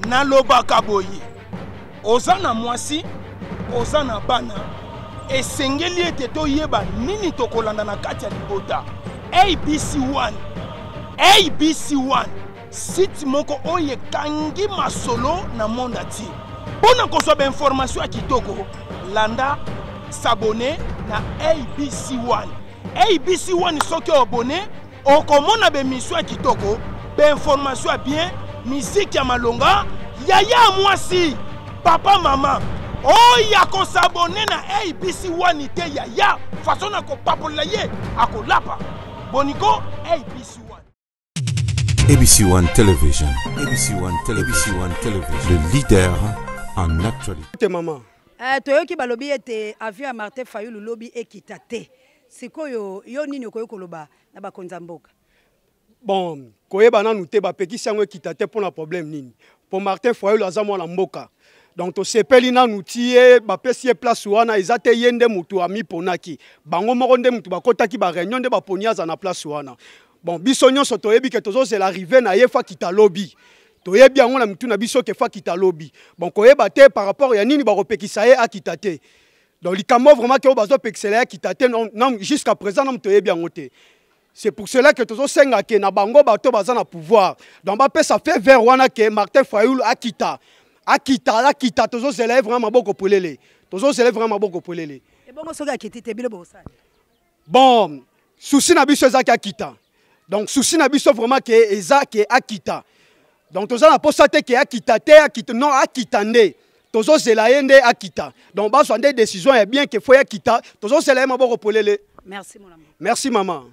Nalobaka boye, oza na mwasi, oza na bana, esengeli ete toyeba nini tokolanda na kati ya libota. ABC1, ABC1, site moko oyo ekangi masolo na monde entier. Mpo na kozwa bainformation ya kitoko, landa s'abonner na ABC1. ABC1 soki oabonne okomona bemission ya kitoko, bainformation ya bien, miziki ya malonga, yaya ya mwasi, papa mama oyo akosabone na ABC 1 te yaya façon na kopapolela ye akolapa boniko ABC 1. ABC One Television, ABC One Television, ABC One Television, le leader en actualité. Te maman. Toyoki balobi ete avion ya Martin Fayulu lobi ekita te. Sikoyo yo nini okoki koloba na bakonzi ya mboka? Bon, koyeba nanu te bapekisi yango ekita te mpona problème nini? Po Martin Fayulu aza mwana mboka. Donc tosepeli nanu ti ye bapesi ye place wana, eza te ye nde mutu amiponaki. Bango moko nde mutu bakotaki ba réunion nde baponi aza na place wana. Bon, biso nyonso toyebi ke tozozela arrivée na ye fa kita lobi. Toyebi yango na mitu na biso ke fa kita lobi. Bon, koyeba te par rapport ya nini bakopekisa ye akita te. Donc likambo vraiment ke oyo bazopekisela ye akita te, non, non, jusqu'à présent non toyebi yango te. C'est pour cela que tozosenga ke na bango bato baza na pouvoir. Donc bapesa feu vert wana ke Martin Fayulu akita. Akita, akita, tozozela ye vraiment maboko polele. Tozozela ye vraiment maboko polele. Ebongo soki akiti te bino bosala? Bon, souci na biso ezaki akita. Donc souci na biso vraiment ke eza ke akita. Donc toza na posa te ke akita te, akita non, akita nde. Tozozela ye nde akita. Donc bazwa nde décision ya bien ke faut akita. Tozozela ye maboko polele. Merci mon amour. Merci maman.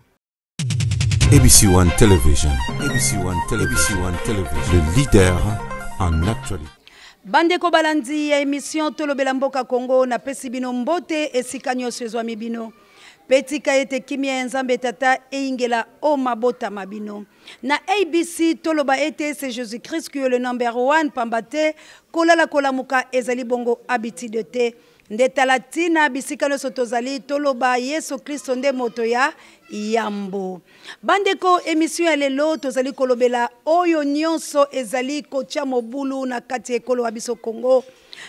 ABC One Television, ABC One Television, ABC One Television, le leader en actualité. Bandeko balandi ya émission Tolobela Mboka Congo, napesi bino mbote esika nyonso ezwami bino. Pe tika ete kimia ya Nzambe Tata eyingela o mabota ma bino. Na ABC toloba ete c'est Jésus-Christ qui est le number one, pamba te kolala kolamuka ezali bongo habitude te. Nde tala tina bisika nyonso tozali toloba Yesu Kristo nde moto ya yambo. Bandeko, emission ya lelo tozali kolobela oyo nyonso ezali kotia mobulu na kati ya ekolo ya biso Congo.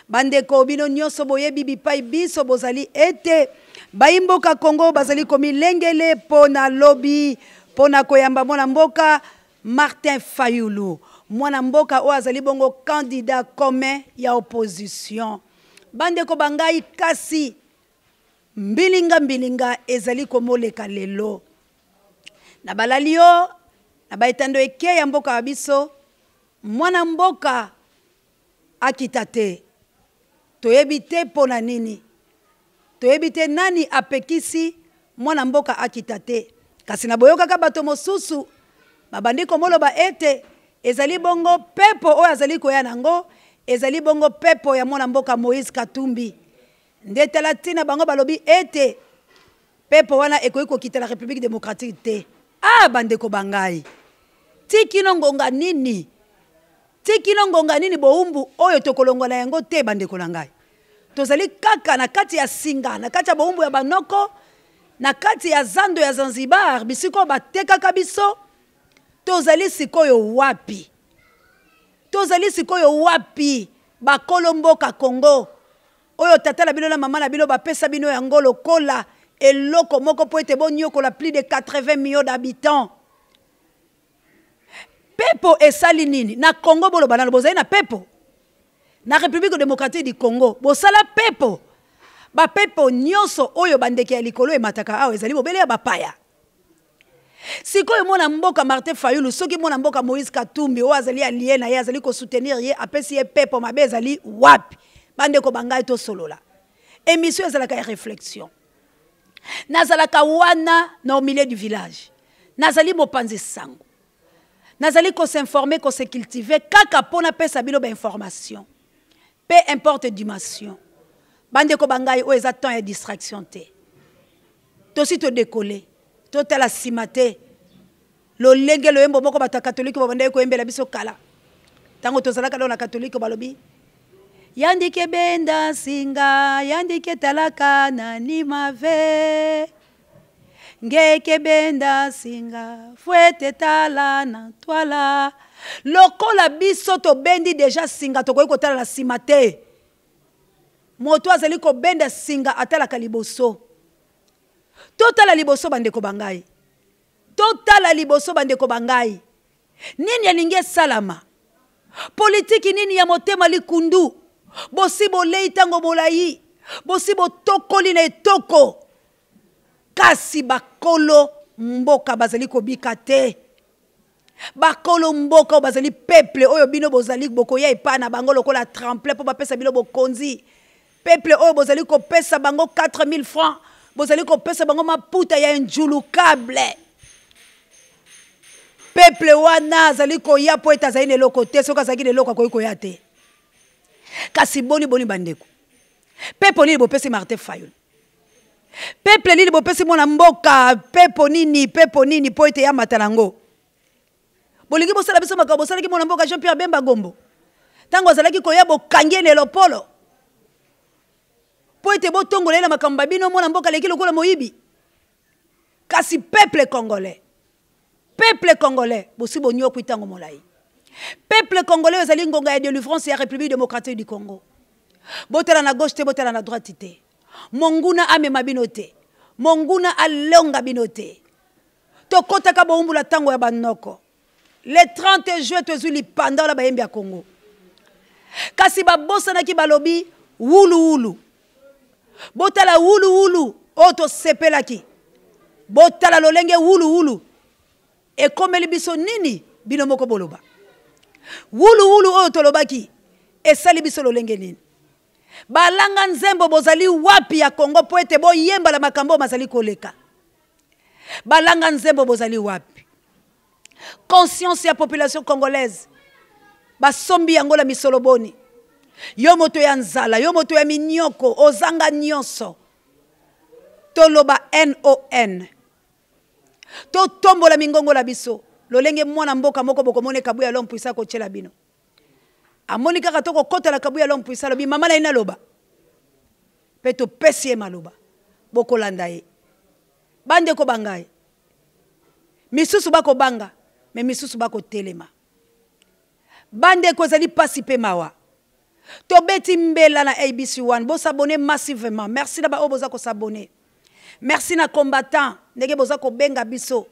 Bandeko, bino nyonso boyebi bipai biso bozali ete bayimboka Congo bazali komilengele mpo na lobi mpo na koyamba mwana mboka Martin Fayulu, mwana mboka oyo azali bongo candidat commun ya opposition. Bandeko ba ngai, kasi mbilinga mbilinga ezali komoleka lelo na balali yo na baetando eke ya mboka ya biso, mwana mboka akita te. Toyebi te mpo na nini, toyebi te nani apekisi mwana mboka akita te. Kasi na boyokaka bato mosusu babandi komoloba ete ezali bongo pepo oyo azali koya nango, ezali bongo pepo ya mwana mboka Moïse Katumbi. Nde tala ntina bango balobi ete pepo wana ekoki kokita na République démocratique te. Ah, bandeko ba ngai, ti kino ngonga nini, ti kino ngonga nini bowumbu oyo tokolongwa na yango te? Bandeko na ngai, tozali kaka na kati ya singa, na kati ya bowumbu ya banoko, na kati ya zando ya Zanzibar, bisika oyo batekaka biso. Tozali sikoyo wapi? Tozali sikoyo wapi? Bakolo mboka Congo oyo tata na bino na mama na bino bapesa bino yango lokola eloko moko mpo ete bonyokola plus de 80 millions d'habitants. Pepo esali nini na Congo? Boloba nano, bozali na pepo na République démocratique du Congo? Bosala pepo? Bapepo nyonso oyo bandeke ya likolo emataka awa ezali bobele ya bapaya. Sikoyo mwana mboka Martin Fayulu, soki mwana mboka Moïse Katumbi oyo azali allié na ye, azali kosoutenir ye, apesi ye pepo, mabe ezali wapi? Bandeko ba ngai, tosolola. Émission ezalaka ya réflexion. Nazalaka wana na au milieu du village, nazali mopanzi sango, nazali kosinforme, kose cultiver kaka mpo napesa bino bainformation, peu importe dimension. Bandeko ba ngai, oyo eza temps ya distraction te. Tosi todekole, totala nsima te. Lolenge loyembo moko bato ya katolike babandaki koyembela biso kala ntango tozalaka nao na katolike, balobi yandike benda singa, yandike talaka nani mave, Ngeke benda singa fwete tala na twala. Lokola biso tobendi deja singa, tokoki kotala na nsima te. Moto azali kobenda singa atalaka liboso. Totala liboso bandeko ba ngai. Totala liboso bandeko ba ngai. Nini elingi esalama? Politiki nini ya motema likundu? Bosi bolei ntango molai, bosi botokoli na etoko, kasi bakolo mboka bazali kobika te. Bakolo mboka oyo bazali peuple oyo bino bozali bokoya epai na bango lokola tremplin mpo bapesa bino bokonzi. Peuple oyo bozali kopesa bango 4000 francs, bozali kopesa bango maputa ya injulukable. Peuple wana azali koya mpo ete azali na eloko te. Soki azalaki na eloko akoki koya te. Kasi boni boni bandeko, pepo nini bopesi Martin Fayulu? Peuple nini bopesi mwana mboka? Pepo nini, pepo nini mpo ete yamata nango? Bolingi bosala biso makambo bosalaki mwana mboka Jean-Pierre Bemba Gombo ntango azalaki koya, bokangi ye na elopolo mpo ete botongola ye na makambo ba bino. Mwana mboka aleki lokola moyibi. Kasi peuple congolais, peuple congolais, bosi bonyokwi ntango molai. Peuple congolais, ezali ngonga ya délivrance ya République démocratique du Congo. Botala na gauche te, botala na droite te. Monguna amema bino te, monguna alonga bino te. Tokotaka bowumbula ntango ya banoko. Le 30 juin tozwi lipanda wana bayembi ya Congo, kasi babosanaki, balobi wuluwulu. Botala wuluwulu oyo tosepelaki, botala lolenge wuluwulu ekomeli biso nini. Bino moko boloba, wuluwulu oyo tolobaki esali biso lolenge nini? Balanga nzembo bozali wapi ya Congo mpo ete boyembala makambo oyo mazali koleka? Balanga nzembo bozali wapi? Conscience ya population congolaise basombi yango na misolo boni? Yo moto ya nzala, yo moto ya minyoko, ozanga nyonso. Toloba non, totombola mingongo na biso lolenge mwana mboka moko bokomona Kabuya l'homme puissant akotiela bino. Amoni kaka tokokɔta na Kabuya l'homme puissant, alobi mama na ye naloba, mpe topesi ye maloba, bokolanda ye. Bandeko bangai, misusu bakobanga, me misusu bakotelema. Bandeko, ezali pasi mpe mawa. Tobeti mbela na ABC 1, bosabone massivement. Merci na baoyo boza kosabone. Merci na combattant ndenge boza kobenga biso.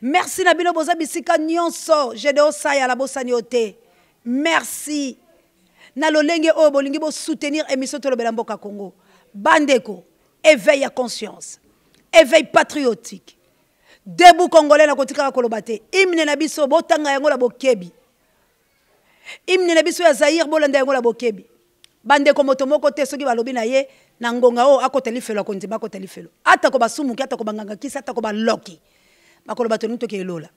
Merci na bino boza bisika nyonso. Gedeo Sayala, bosani yo te. Merci na lolenge oyo bolingi bosoutenir émission Tolobela Mboka Congo. Bandeko, éveil ya conscience, éveil patriotique, debout congolais. Nakotikaka koloba te, hymne na biso botanga yango na bokebi. Hymne na biso ya Zaire, bolanda yango na bokebi. Bandeko, moto moko te soki balobi na ye na ngonga oyo akota lifelo, akondima akota lifelo. Atako basumuki, atako banganga kisi, atako baloki, bakoloba tolingi toke elola.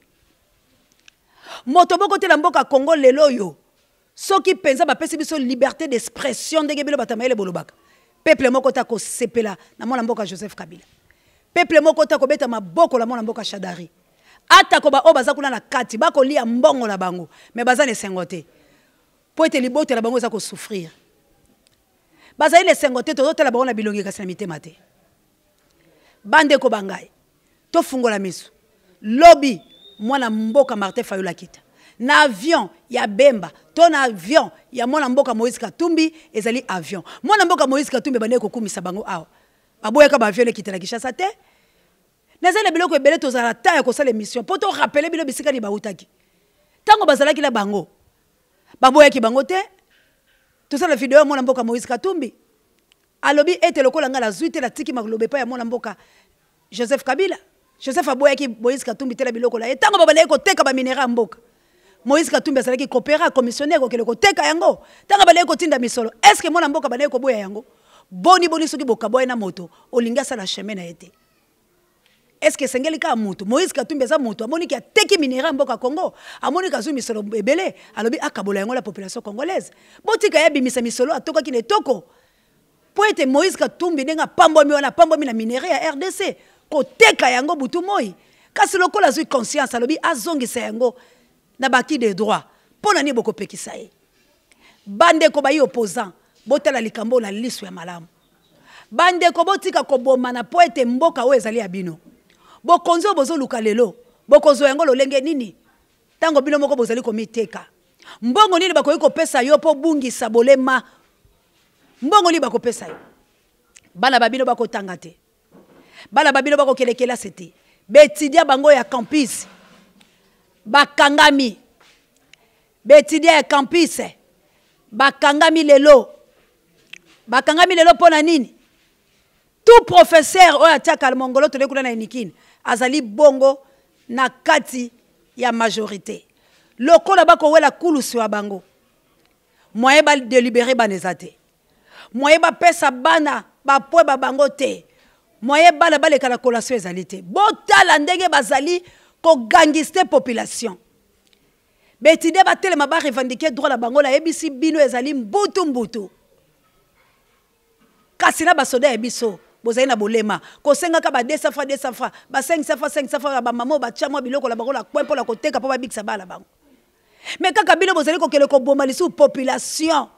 Moto moko te na mboka Congo lelo oyo, soki mpenza bapesi biso liberté d'expression ndenge bino bato ya mayele bolobaka, peuple moko te akosepela na mwana mboka Joseph Kabila. Peuple moko te akobeta maboko na mwana mboka Shadari. Atako baoyo baza kuna na kati bakolia mbongo na bango, me baza na esengo te mpo ete libota na bango eza kosouffrir. Bazali na esengo te. Tozotala bango na bilongi, kasi na mitema te. Bandeko bangai, tofungola miso. Lobi mwana mboka Martin Fayulu akita na avion ya Bemba to na avion ya mwana mboka Moïse Katumbi, ezali avion mwana mboka Moïse Katumbi bandeki kokumisa bango awa, baboyaka baavion ekita na Kinshasa te. Naza na biloko ebele, tozala ta ya kosala émission mpo torapele bino bisika nini bautaki. Ntango bazalaki na bango, baboyaki bango te. Tosala video ya mwana mboka Moïse Katumbi, alobi ete lokola ngai nazwi te, natiki maloba epai ya mwana mboka Joseph Kabila. Joseph aboyaki Moïse Katumbi te na biloko na ye. Ntango babandaki koteka baminera ya mboka, Moïse Katumbi azalaki coopéra commissionnaire kokende koteka yango. Ntango bandaki kotinda misolo, est ce que mwana mboka bandaki koboya yango? Boni boni soki bokaboye na moto olingi asala chemin na ye te? Est ce que esengeli kaka moto Moïse Katumbi aza moto amoniki ateki minera ya mboka Congo, amoniki azwi misolo ebele, alobi akabola yango la population congolaise? Botika ye abimisa misolo atokaki na etoko, mpo ete Moïse Katumbi ndenge apambwami wana, apambwami na minere ya RDC, koteka yango butu moi. Kasi lokola azwi conscience, alobi azongisa yango na baki de droit. Mpo na nini bokopekisa ye? Bandeko bayi opposant, botala likambo na liso ya malamu. Bandeko, botika kobomana mpo ete mboka oyo ezali ya bino. Bokonzi oyo bozoluka lelo, bokozwa yango lolenge nini ntango bino moko bozali komiteka? Mbongo nini bakoki kopesa yo mpo obungisa bolema? Mbongo nini bakopesa yo? Bana ba bino bakotanga te, bana ba bino bakokende kelasi te, baetudia bango ya campus bakangami, baetudia ya campus bakangami lelo, bakangami lelo mpo na nini? Tout professeur oyo atiaka mongolo tole kuna na Unikin azali bongo na kati ya majorité. Lokola bakowela kulusu ya bango, moyen ba délibérer bana eza te, moyen bapesa bana bapwe ba bango te, moyen bana baleka na collation ezali te. Botala ndenge bazali kogangiste population. Baetudiant batelema ba revendiquer droit na bango, nayebisi bino ezali mbutu mbutu. Kasi na basoda ya biso bozali na bolema kosengaka ba 200 francs 200 francs, ba 500 francs 500 francs ya bamama oyo batya mwa biloko na bango na coin mpo na koteka mpo babikisa bana bango. Me kaka bino bozali kokende koboma lisusu population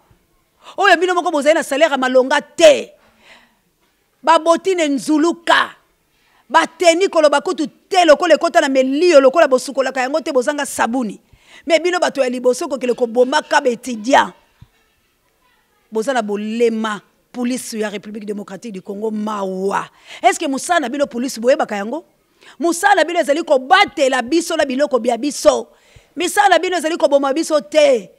oyo bino moko bozali na salaire ya malonga te. Babotine nzuluka bateni koloba kutu te lokola ekota na melio lokola bosukolaka yango te bozanga sabuni. Me bino bato ya liboso kokende kobomaka baetudiant boza na bolema. Police ya République démocratique du Congo, mawa. Est-ce que mosala na bino police boyebaka yango? Mosala na bino ezali kobatela biso na biloko bya biso. Misala na bino ezali koboma biso te.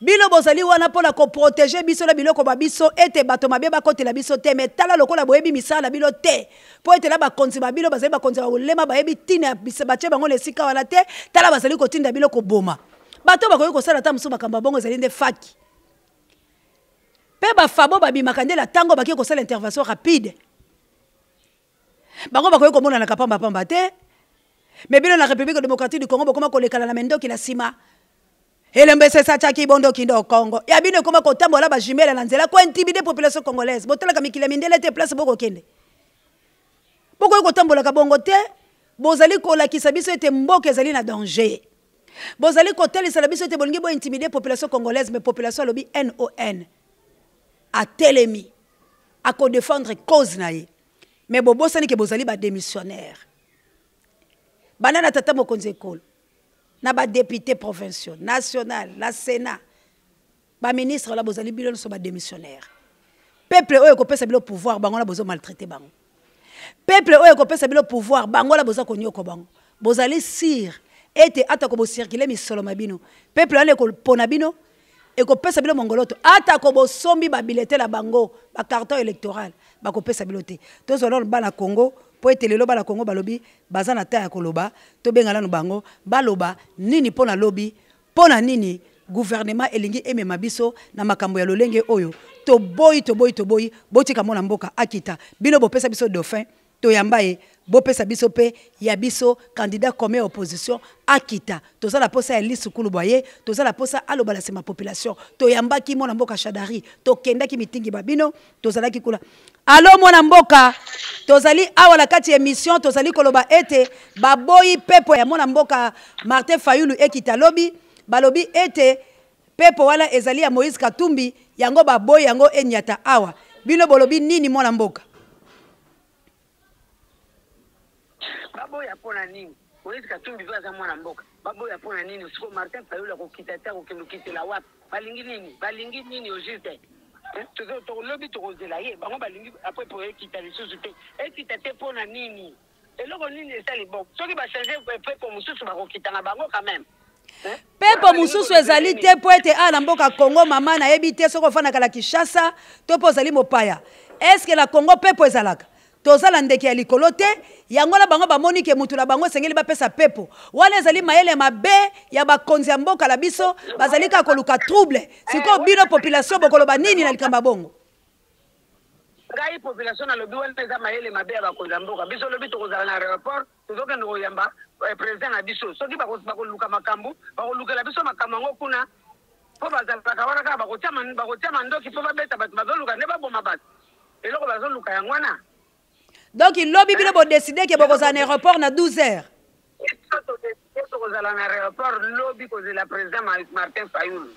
Bino bozali wana mpo na koprotege biso na biloko ba biso ete bato mabe bakotela biso te. Me tala lokola boyebi misala na bino te, mpo ete na bakonzi ba bino bazali bakonzi ya bolema, bayebi ntina ya batie bango na esika wana te. Tala bazali kotinda bino koboma bato bakoki kosala ata mosusu makambo ya bongo ezali nde faki mpe bafabo babimaka nde na ntango bakoki kosala intervention rapide, bango bakoki komonanaka pambapamba te. Me bino na République démocratique du Congo bokoma kolekana na mendoki na nsima elembo esesatiaki bondoki ndo Congo ya bino ekoma kotambola bajumele na nzela kointimide population congolaise. Botalaka mikili ya mindele te, place bokokende bokoki kotambolaka bongo te. Bozali kolakisa biso ete mboka ezali na danger, bozali kotalisa na biso ete bolingi bointimide population congolaise. Mais population alobi non, atelemi akodefendre cause na ye. Mais bobosani ke bozali badémissionnaire banda na tata mokonzi ekolo na badepute provinciaux national na sénat, baministre wana bozali bino nyonso badémissionnaire. Peuple oyo ekopesa bino pouvoir, bango wana bozo maltraite bango. Peuple oyo ekopesa bino pouvoir, bango wana boza konyoko bango. Bozali sire ete atako bocircule misolo ma bino, peuple wana ekopona bino, ekopesa bino mongoloto. Atako bosombi babilete na bango bacarton électoral, bakopesa bino te. Tozwa nano bana Congo mpo ete lelo bana Congo balobi baza na ta ya koloba. Tobenga nano bango baloba nini mpo na lobi, mpo na nini gouvernement elingi emema biso na makambo ya lolenge oyo. Toboyi, toboyi, toboyi. Botika mwana mboka akita. Bino bopesa biso dauphin, toyamba ye, bopesa biso mpe ya biso candidat commun opposition akita. Toza na posa ya lisukulu bwa ye, toza na posa aloba na nsima population. Toyambaki mwana mboka Shadari, tokendaki mitingi ba bino, tozalaki kuna. Alo mwana mboka, tozali awa na kati ya émission, tozali koloba ete baboyi pepo ya mwana mboka Martin Fayulu ekita lobi. Balobi ete pepo wana ezali ya Moïse Katumbi, yango baboyi yango enyata awa. Bino bolobi nini mwana mboka? Baboya mpona nini? Moïse Katumbi mpe aza mwana mboka, baboya mpona nini? Siko Martin Fayulu akokita te, akokende okitela wapi? Balingi nini? Balingi nini au juste? Lobi tokozela ye. Bango balingi apres po ekita lisusu te, ekita te mpona nini? Eloko nini esali? Bon, soki bachange pepo mosusu, bakokita na bango quand même. Pepo mosusu ezali te mpo ete awa na mboka Congo, mama, nayebi te soki ofandaka na Kinshasa to mpo ozali mopaya, eske na Congo pepo ezalaka? Toza na ndeke ya likolo te. Yango wana bango bamoni ke mutu na bango esengeli bapesa pepo wana. Ezali mayele mabe ya bakonzi ya mboka na biso, bazali kaka koluka trouble. Sikoyo bino population bokoloba nini na likambo ya bongo? Ngai population nalobi wana eza mayele mabe ya bakonzi ya mboka. Biso lobi tokozala na aéroport, tozokende koyamba président na biso. Soki bakoluka makambo, bakolukela biso makambo yango kuna, mpo bazalaka wana kaka bakotia mandoki mpo babeta bato. Bazoluka nde baboma bato, eloko bazoluka yango wana. Donc lobi bino bodeside ke bokozala na aéroport na 12 heures? Tokozala na aéroport lobi kozela président Martin Fayulu.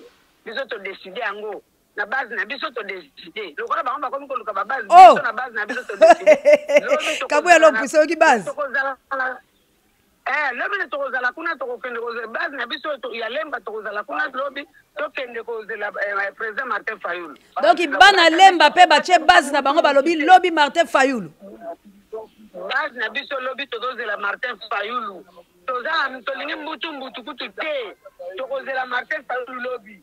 Biso todeside yango. Na base na biso to decide. Lokola bango bakomi koluka ba base, Oh! biso na base na biso to decide. Lobi Kabuya tokozala na Lompuisa oyoki base? tokozala na eh lobi na tokozala kuna tokokende kozela base na biso to, ya Lemba tokozala kuna lobi tokende kozela eh, président Martin Fayulu. Donc bana Lemba pe batie base na bango balobi lobi Martin Fayulu. Base na biso lobi tozozela Martin Fayulu. Toza tolingi mbutu mbutu kutu te. Tokozela Martin Fayulu lobi.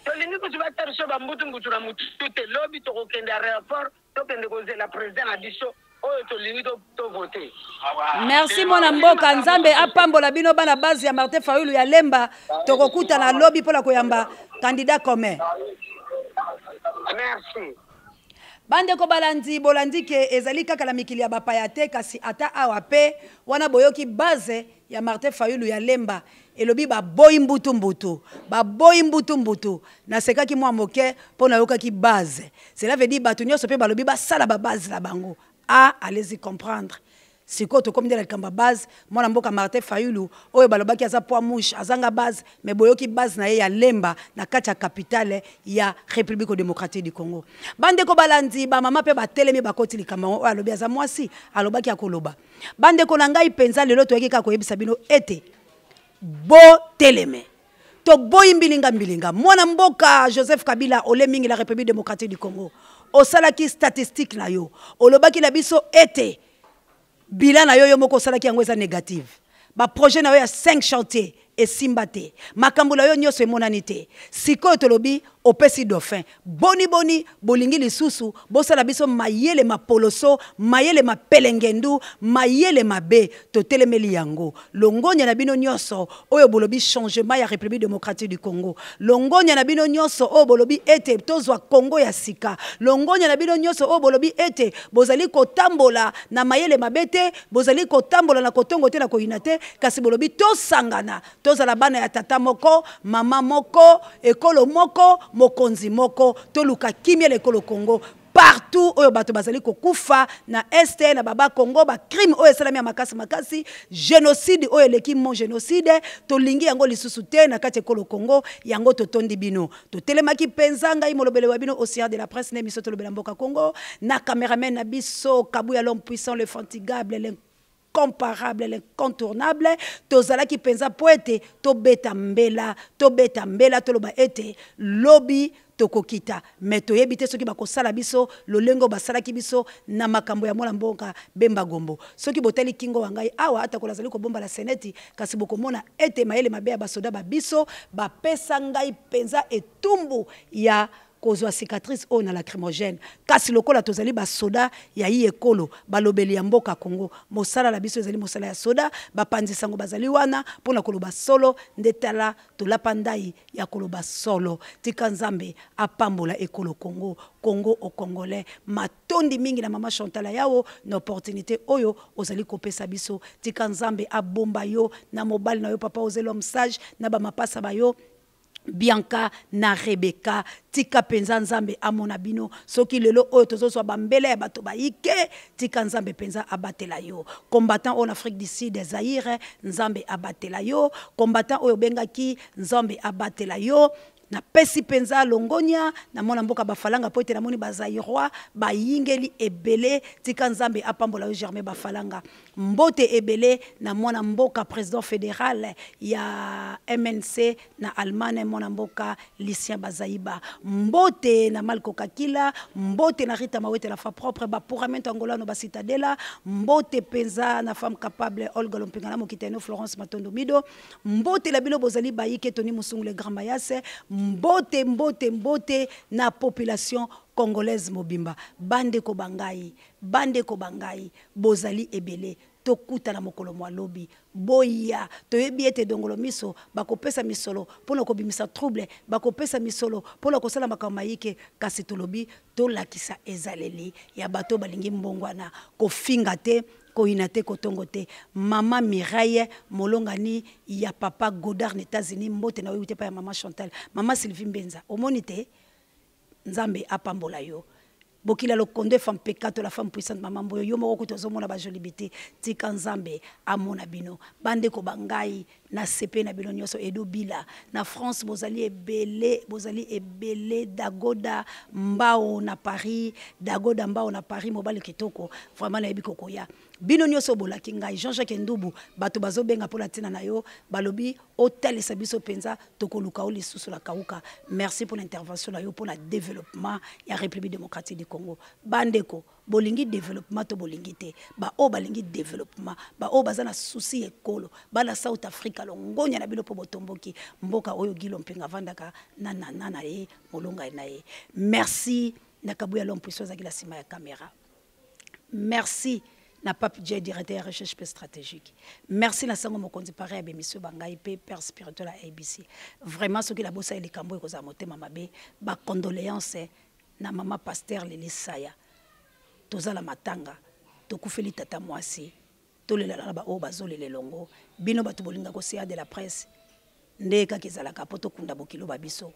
Tolingi kutu batia biso ba mbutu mbutu na mutu te. Lobi tokokende aeroport tokende kozela president na biso oyo tolingi to, to vote. Merci mwana mboka, Nzambe apambola bino bana base ya Martin Fayulu ya Lemba. Tokokutana lobi mpo na koyamba candidat commun. Merci. Bandeko balandi, bolandi ke ezali kaka na mikili ya bapaya te, kasi ata awa pe wana boyoki base ya Martin Fayulu ya Lemba elobi baboyi mbutu mbutu, baboyi mbutu mbutu. Nasekaki mwa moke mpo nayokaki base. Cela veut dire bato nyonso pe balobi basala ba base na bango. Ah, allez-y comprendre. Sikoyo tokomi nde na likambo ya base. Mwana mboka Martin Fayulu oyo balobaki aza poids mouche, azanga base, mais boyoki base na ye ya Lemba na kati ya capitale ya République démocratique du Congo. Bandeko balandi, ba mama pe batelemi bakoti likambo yango. Oyo alobi aza mwasi, alobaki akoloba. Bandeko na ngai mpenza lelo toyaki kaka koyebisa bino ete boteleme. Toboyi mbilinga mbilinga. Mwana mboka Joseph Kabila ole mingi la République démocratique du Congo. Osalaki statistique na yo. Olobaki na biso ete bilan na yo yo moko osalaki yango eza négative. Ba projet na yo ya 5 chantiers esimba te. Makambo na yo nyonso emonani te. Sikoyo tolobi opesi dauphin. Boni boni bolingi lisusu bosala biso mayele mapoloso, mayele mapelengendu, mayele mabe, totelemeli yango. Longonya na bino nyonso oyo bolobi changement ya République démocratique du Congo. Longonya na bino nyonso oyo bolobi ete tozwa Congo ya sika. Longonya na bino nyonso oyo bolobi ete bozali kotambola na mayele mabe te, bozali kotambola na kotongo te, na koyina te, kasi bolobi tosangana, tozala bana ya tata moko, mama moko, ekolo moko, mokonzi moko, toluka kimia na ekolo Congo. Partout oyo bato bazali kokufa na este na baba Congo, ba crime oyo esalami ya makasi makasi, génocide oyo eleki mon génocide, tolingi yango lisusu te na kati ekolo Congo. Yango totondi bino, totelemaki mpenza. Ngai molobeli wa bino Océan de la presse na émission Tolobela Mboka Congo, na cameraman na biso Kabuya l'homme puissant, le fatigable, l'incomparable, l'incontournable. Tozalaki mpenza po ete tobeta mbela, tobeta mbela, toloba ete lobi tokokita, mais toyebi te soki bakosala biso lolenge oyo basalaki biso na makambo ya mwana mboka Bemba Gombo. Soki botali kingo wa ngai awa, ata kola azali kobomba la seneti, kasi bokomona ete mayele mabe ya basoda ba biso bapesa ngai mpenza etumbu ya kozwa cicatrice oyo na lacrymogène. Kasi lokola tozali basoda ya yi ekolo, balobeli ya mboka Congo, mosala na biso ezali mosala ya soda. Bapanzi sango bazali wana mpo na koloba solo, nde tala tolapa ndai ya koloba solo. Tika Nzambe apambola ekolo Congo, Congo au Congolais. Matondi mingi na mama Chantal Ayawo na opportunité oyo ozali kopesa biso. Tika Nzambe abomba yo na mobali na yo papa Ose l'homme sage, na ba mapasa ba yo Bianca na Rebecca. Tika penza Nzambe amona bino. Soki lelo oyo tozozwa bambele ya bato bayike, tika Nzambe penza abatela yo. Combattant oyo na Afrique du Sud, Zaire, Nzambe abatela yo. Combattant oyo obengaki, Nzambe abatela yo. Napesi penza longonya na mwana mboka Bafalanga po ete namoni ba Zaïrois bayingeli ebele. Tika Nzambe apambola yo Germain Bafalanga. Mbote ebele na mwana mboka président fédéral ya MNC na Allemagne, mwana mboka Lucien Bazaiba. Mbote na Malko Kakila, mbote na Rita Mawete la fa propre, ba puramento angolano ba citadela, mbote penza na femme capable Olga Lompinga na mokiteno Florence Matondo Mido, mbote la bino bozali bayike Tony Musungu le grand Mayase, mbote mbote mbote na population congolaise mobimba. Bandeko bangai, bandeko bangai, bozali ebele, tokutana mokolo mwa lobi. Boya, toyebi ete dongolo miso bakopesa misolo mpo na kobimisa trouble, bakopesa misolo mpo na kosala makambo mayike, kasi tolobi tolakisa ezaleli ya bato balingi mbongwana, kofinga te, koyina te, kotongo te. Mama Mireille molongani ya papa Godard na États-Unis, mbote na yo ewuti epai ya mama Chantal. Mama Sylvie Mbenza, omoni te? Nzambe apambola yo. Bokila lokondo efa mpekato la femme puissante mama mboyo yo moko kutu ozomona ba jolibite tika nzambe amona bino bandeko ba ngai na sepe na bino nyonso edo bila na France bozali ebele bozali ebele dagoda mbao na Paris dagoda mbao na Paris mobali kitoko vraiment nayebi kokoya bino nyonso bolaki ngai Jean-Jacques Ndubu bato bazobenga mpo na ntina na yo balobi otalisa biso mpenza tokoluka yo lisusu na kauka merci mpo na intervention na yo mpo na développement ya république démocratique du congo bandeko bolingi développement to bolingi te baoyo balingi développement baoyo baza na souci ya ekolo bana south africa longonya na bino mpo botomboki mboka oyo gilo mpinga avandaka na nana na ye molongai na ye merci na kabuya l'homme puissant azalaki na nsima ya kamera merci na pape j directeur ya recherche mpe stratégique merci na sango mokonzi pare ya bemission bangai mpe père spirituel ya abc vraiment soki nabosaki likambo ekozala motema mabe bacondoléance na mama pasteur lili saya tozala matanga tokufeli tata mwasi tolelana na baoyo bazolela elongo bino bato bolinga koseya de la presse nde kaka ezalaka mpo tokunda bokilo ba biso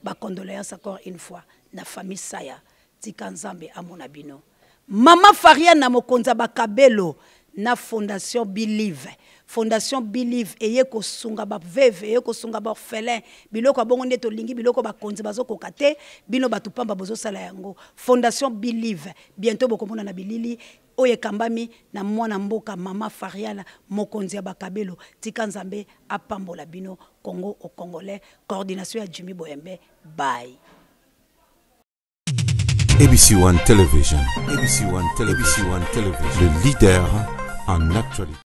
bacondoléance encore une fois na famille saya tika nzambe amona bino mama fariana mokonzi ya bakabelo na fondation believe fondation believe eye kosunga baveve eye kosunga baorphelin biloko ya bongo nde tolingi biloko bakonzi bazokoka te bino bato pamba bozosala yango fondation believe bientôt bokomona na bilili oyo ekambami na mwana mboka mama Fariala mokonzi ya bakabelo tika nzambe apambola bino Congo au congolais coordination ya Jimmy Boyembe bye ABC One Television, ABC One Television, ABC One Television, le leader en actualité.